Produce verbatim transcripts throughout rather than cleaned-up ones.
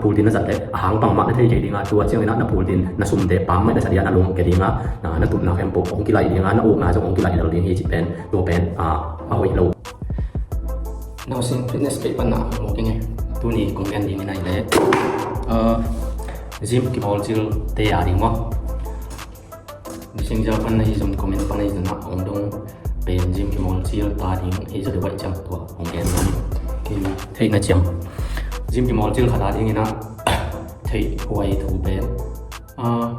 Phultin na zat le a hang bangmah na thei kei ding a, tua ciangin ah na phultin na sumte pam mai na sa ding a, na lung kia ding a, na, na tupna khempeuh hong kilaih ding a, na ukna zong hong kilaih lel ding hi cih pen, tua pen, ah, a hoih lo. Nausing fitness kei pan na mawk ing e. Tuni kong gen ding in ahih leh, ah, gym kimawlcilte a ding maw. Nising zia pan na hi zong, comment pan na hi zong, na ong dong pen gym kimawlcil ta ding hi zong, deuh ciang tua ong gen zong. Kei theihna ciang gym kimawlcil khat a ding in ah theih huai thu pen, ah,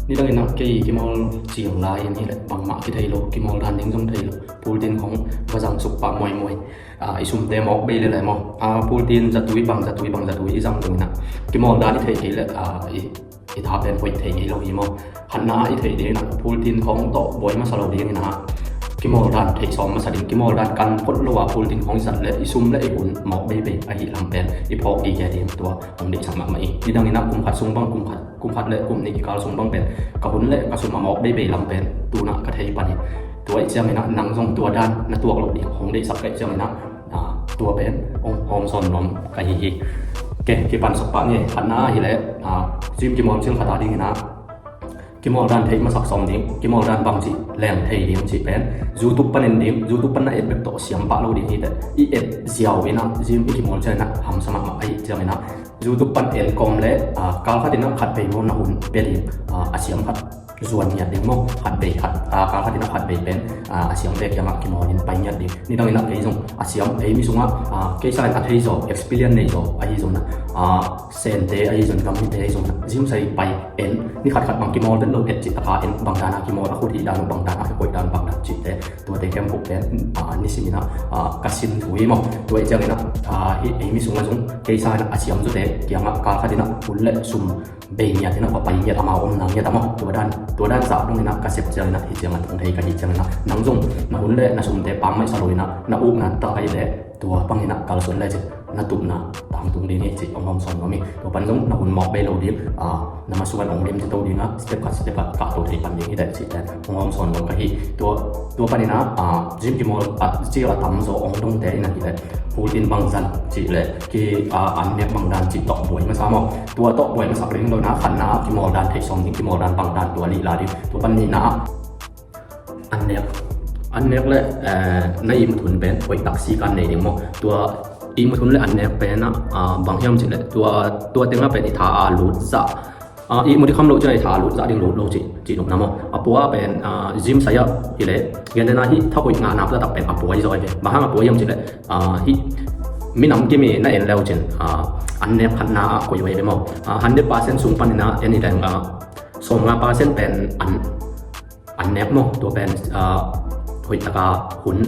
nidang in ah kei kimawlcil lai in hi leh bangmah kithei lo, kimawl dan ding zong thei lo. Phultin khong va zang suk pah muaimuai. Ah, i sumte mawk bei lel e maw. Ah, phultin zatui bang zatui bang zatui i zang ding in ah kimawl dan i theih kei leh, ah, i i tha pen hoih thei ngei lo hi maw. Khatna ah i theih ding in ah phultin khong tawh buai masa lo ding in ah kimawl dan theih sawm masa ding, kimawl dan kan phot lo a phultin khong i zat leh i sum leh i hun mawk beibei ahih lam pen i phawk gige ding, tua hong deihsak mahmah ing. Nidang in ah kum khat sung bang, kum khat, kum khat leh kum nih kikal sung bang pen ka hun leh ka sum a mawk beibei lam pen tu-in ah ka thei pan hi. Tua ahih ciangin ah nang zong tua dan na tuak loh ding hong deihsak ka hih ciangin ah, ah, tua pen hong hawm sawn nuam ka hi hi. Ke, kipan suk pah ni. Khatna ah hi leh, ah, gym kimawlcil khat a ding in ah kimawl dan theih masak sawm ding, kimawl dan bangci leng thei ding cih pen YouTube pan en ding, YouTube pan na et bek tawh siam pah lo ding hi teh. I et ziau in ah gym i kimawlcil in ah hamsa mahmah ahih ciangin ah YouTube pan en kawm leh, ah, kal khat in ah khat vei maw na hun pia ding, ah, a siam khat zuan ngiat ding maw, khat vei khat, ah, kal khat in ah khat vei pen, ah, a siam vei kiangah kimawl in pai ngiat ding. Nidang in ah kei zong a siam, ei mi sungah, ah, kei sa in a thei zaw, experience nei zaw ahi zong in ah, ah, Sente ahi zong, gam mite ahi zong in ah gym sai pai en, ni khat khat bang kimawl vet lo et cih taka en, bang dan a kimawl, a khut hih dan uh bang dan, a kikoih dan uh bang dan cihte, tuate khempeuh pen, ah, nisim in ah, ah, ka sin thu hi maw. Tua ahih ciangin ah, ah, hih ei mi sungah zong kei sa in ah a siam zawte kiangah kal khat in ah hun leh sum bei ngiat in ah va pai ngiat, amau omna ngiat a maw. Tua dan, tua dan zah dong in ah ka sep ciangin ah hih ciangah tung thei ka hih ciangin ah nang zong na hun leh na sumte pam mai sa lo in ah na ukna tak ahih leh tua bang in ah kalsuan lecin na tupna tangtung ding hi cih hong hawm sawn nuam ing. Tua pan zong na hun mawk bei lo ding, ah, na masuan hong lim tito ding a, step khat step khat kahto thei pan ding hi teh cih pen hong hawm sawn nuam ka hi. Tua, tua pan in ah, ah, gym kimawl, ah, cil a tam zaw hong dongte in ah hi leh phultin bang zat cih leh ki, ah, an nek bang dan cih tawh buai masa maw. Tua tawh buai masak ding lo in ah khatna ah kimawl dan theih sawm ding, kimawl dan bang dan tua lih la ding. Tua pan nihna ah an nek, an nek leh, eh, na ihmut hun pen hoih tak sikan nei ding maw. Tua ihmut hun leh an nek pen ah, ah, bang hiam cih leh tua, tua teng ah pen i tha a lut zah, ah, ihmut i kham loh ciang i tha a lut zah ding lut lo cih, cih nopna maw. A pua pen, ah, gym sai ah hi leh, gentehna hih thahoih ngahna pua tak pen a pua hi zaw hi ve. Bang hang a pua hiam cih leh, ah, hih minam kim i na en leu cin, ah, an nek khatna ah koih uh hi ve maw. Ah, hundred percent sung pan in ah en hi leng, ah, sawmnga percent pen an an nek maw, tua pen, ah, hoih taka hun,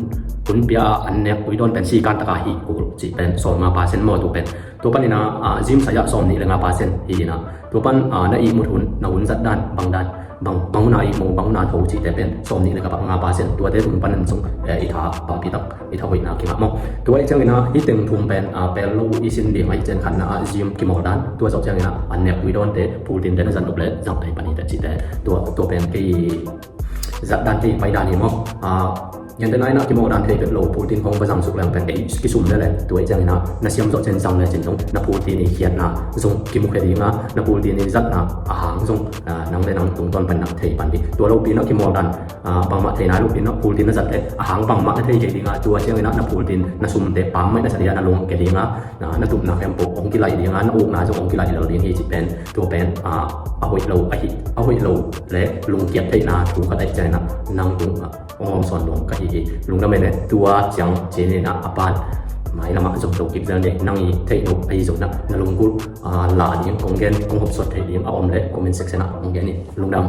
hun pia a an nek tui dawn pen sikan taka hih kul cih pen sawmnga percent maw, tua pen. Tua pan in ah, ah, gym sai ah sawmnih leh nga percent hi in ah. Tua pan, ah, na ihmut hun, na hun zat dan, bang dan, bang, bang hun a ihmu, bang hun a tho cihte pen sawmnih leh nga percent. Tuate tung pan in zong, eh, i tha pahpih tak, i thahoihna kingah maw. Tua ahih ciangin ah hih teng thum pen, ah, pel lo i sin ding ahih ciang khatna ah gym kimawl dan, tua zawh ciangin ah an nek tui dawnte, phultinte na zat nop leh zang thei pan hi teh cihte. Tua, tua pen kei zat dan thei pai dan hi maw. Ah, gentehna in ah kimawl dan thei vet lo, phultin khong va zang suk leng pen ei kisum lel e. Tua ahih ciangin ah na siam zawh ciang zang lecin zong na phultin i khiatna zong kimukhia ding a, na phultin i zatna a hang zong, ah, nang leh nang tungtawn pan in ah thei pan ding. Tua lopi in ah kimawl dan, ah, bangmah thei nai lopi in ah phultin na zat leh a hang bangmah na thei kei ding a, tua ciangin ah na phultin na sumte pam mai na sa ding a, na lung kia ding a, na, na tupna khempeuh hong kilaih ding a, na ukna zong hong kilaih lel ding hi cih pen, tua pen, ah, a hoih lo, a hi, a hoih lo leh lungkiat theihna thu khat ahih ciangin ah nang tung, ah, hong hawm sawn nuam ka hi hi. Lungdam ei leh, tua ciang ci ni in ah a pan mailam ah zong to kik zel ni. Nang i theih nop ahi zong in ah na lunggulh, ah, la ding, kong gen, kong hopsot theih ding a om leh comment section ah kong gen ni. Lungdam.